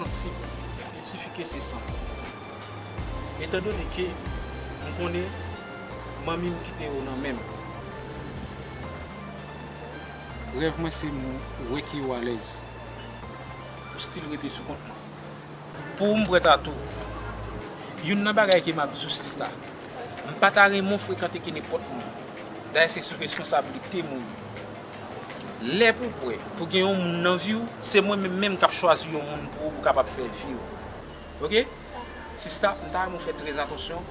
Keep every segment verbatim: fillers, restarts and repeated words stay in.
Sip, il suffit que se san. Etandone ke m konnen manmi m kite yo nan men m, rèv mwen se m wè ke ou alèz. Ou still rete sou kont mwen. Pou ou, m prèt a tou. Youn nan bagay ke m ap di w, sista, m pa ta renmen w frekante ke nenpòt moun. Dayè, se sou responsablite m ou ye. Lè pou w prè pou gen yon moun nan vi w, se mwen menm menm k ap chwazi yon moun pou ou, pou w kapab fè vi w. Oke? Sista, m ta renmen w fè trè atansyon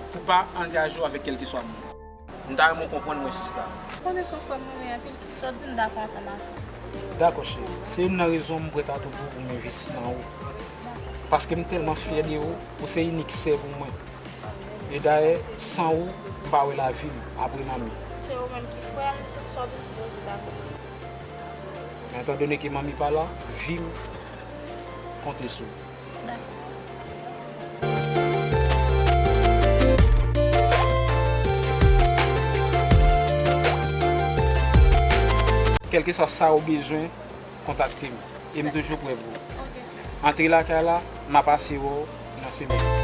pou w pa angaje w avèk kèlkeswa moun. M ta renmen w konprann mwen, sista. Konnen se yon frè m renmen anpil, kit sa w di m dakò ansanm avè w. Dakò, cheri. Se youn nan rezon m prèt a tou pou, pou m envesti nan ou. Paske m tèlman fyè de ou, ou se inik sè pou mwen. E dayè, san ou, m pa wè lavi m apre manmi. Se ou menm ki frè m, tout sa w di m sipoze dakò. Men etandone ke manmi pa la, vi m konte sou ou. Kèlkeswa sa ou bezwen, kontakte m. E m toujou prè pou ou. Antre lakay la, m a pase wè w nan semèn.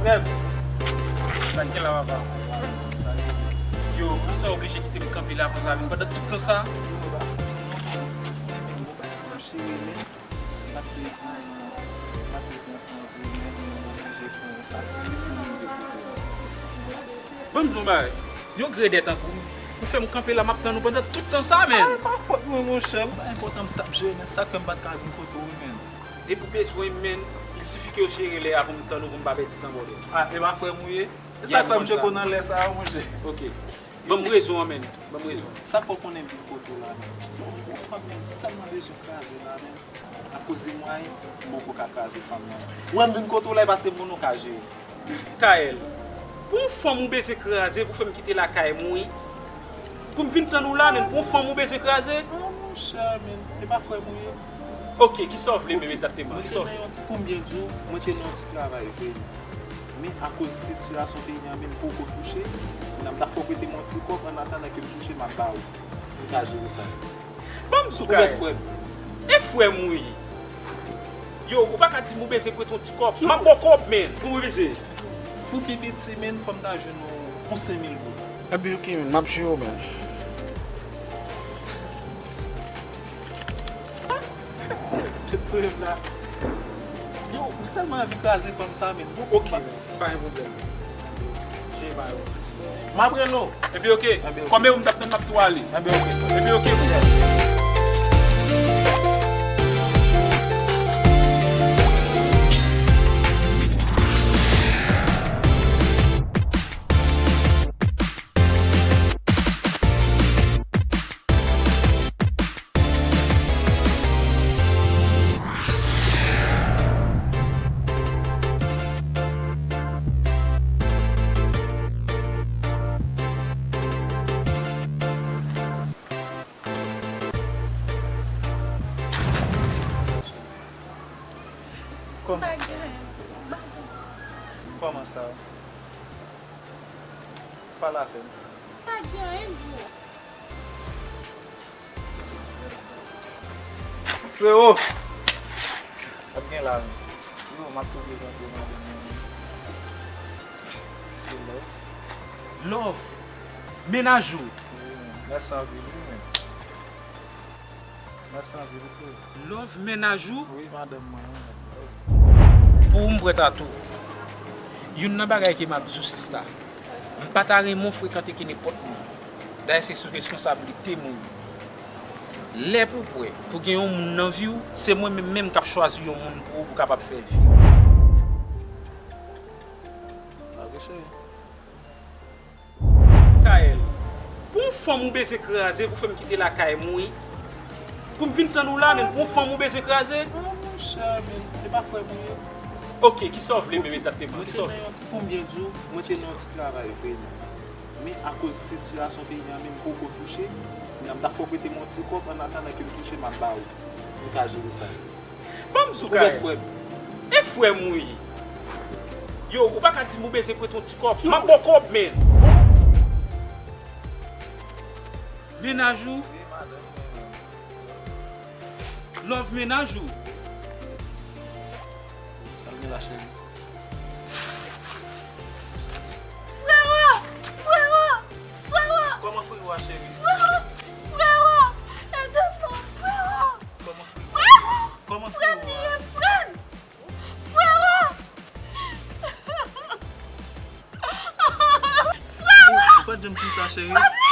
Frè m. Sa k gen la, papa? Yo, poukisa w oblije kite m kanpe la konsa, menm pandan tout tan sa? M cheri, men, m ap te, m ap te pran, pran, pran, men, men, men, manje, pran sa, plis moun de kote. Ban m di w yon bagay. Yon gredè tankou w, ou fè m kanpe la, m ap tann ou pandan tout tan sa, menn. Ah, e pa fòt mwen, monchè. M pa enpòtan, m t ap jere, men sa k fè m pa t ka vin kote w, menn. Depi w bezwen m, menn, il sifi ke w jere lè a pou m tann ou, pou m pa pèdi tan, brother. Ah, e pa frè m ou ye? E sa k fè m tcheke w nan lè sa a, monchè. Ok. Ban m rezon an, menn. Ban m rezon. Sa k fè w konnen m vin kote w la, menn? Yon, yon fanm, menn, m tèlman bezwen kraze la, menn. Akoz de mwayen, m poko ka kraze fanm nan. Ou wè m vin kote w la, e paske m konnen w ka jere. Kaël, pou yon fanm ou bezwen kraze, pou fè m kite lakay mwen, pou m vin tann ou la, menn, pou yon fanm ou bezwen kraze? Ah, monchè, menn, e pa frè m ou ye? Ok, kisa w vle menm egzakteman? Kisa w vle? Mwen te nan yon ti, pou m byen di w, mwen te nan yon ti travay vre. Men akoz sitiyasyon peyi an, menn, m poko touche, kounye a m ta fè w prete m yon ti kòb, annatandan ke m touche, m ap ba ou. Ou ka jere sa. Ban m di w, Kaël. E frè m ou ye. Yo, ou pa ka di m ou bezwen prete yon ti kòb. M ap ba w kòb, menn. Kòman w bezwen? Pou pi piti, menn, fò m ta jwenn yon, yon senk mil goud. Ebyen, ok, menn, m ap jere w, menn. Tout prèv la. Yo, m sèlman anvi kraze fanm sa, menn. Bon, ok, pa gen pwoblèm. M ap rele w. Epi ok. Kòm e ou m t ap tann, m ap tou ale. Epi ok. Kòman sa? Kòman sa? Pale avè m. Pa gen anyen, bro. Frero! Ap gen la, men. Yo, m ap tou prezante w, men. Se Love. Love? Mennaj ou? Wi, men. Mèsi anpil, wi, men. Mèsi anpil, wi, frero. Love mennaj ou? Wi, madanm mwen, wi, men. Pou ou, m prèt a tou. Youn nan bagay ke m ap di w, sista, m pa ta renmen w frekante ke nenpòt moun. Dayè, se sou responsablite m ou ye. Lè pou prè pou gen yon moun nan vi w, se mwen menm menm k ap chwazi yon moun pou ou, pou kapab fè vi w. Ok, cheri. Kaël, Pou yon fanm ou bezwen kraze pou fè m kite lakay mwen wi. Pou m vin tann ou la menm, pou yon fanm ou bezwen kraze. Ah, monchè, men, se pa frè m ou ye. Ok, kisa w vle menm egzakteman? Mwen Kisa te w nan yon ti, pou m byen di w, mwen te nan yon ti travay vre, men. Men akoz sitiyasyon peyi an menm poko touche, m t ap fè w prete m yon ti kòb, an atandan ke m touche, m ap ba ou. Nou ka jere sa. Ban m di w Ou mèt kay. Frè m. E frè m wi. Yo, ou pa ka di m ou bezwen prete yon ti kòb. M ap ba w kòb, men. Mennaj ou. Love mennaj ou. Sa l gen la, cheri? Frewo! Frewo! Frewo! Kòman frewo a, cheri? Frewo! Frewo! Ede mwen, frewo! Kòman frewo? Frewo! Kòman Frè m li frewo ye, a? Frè m! Frewo! Frewo! Ou pa t janm di m sa, cheri.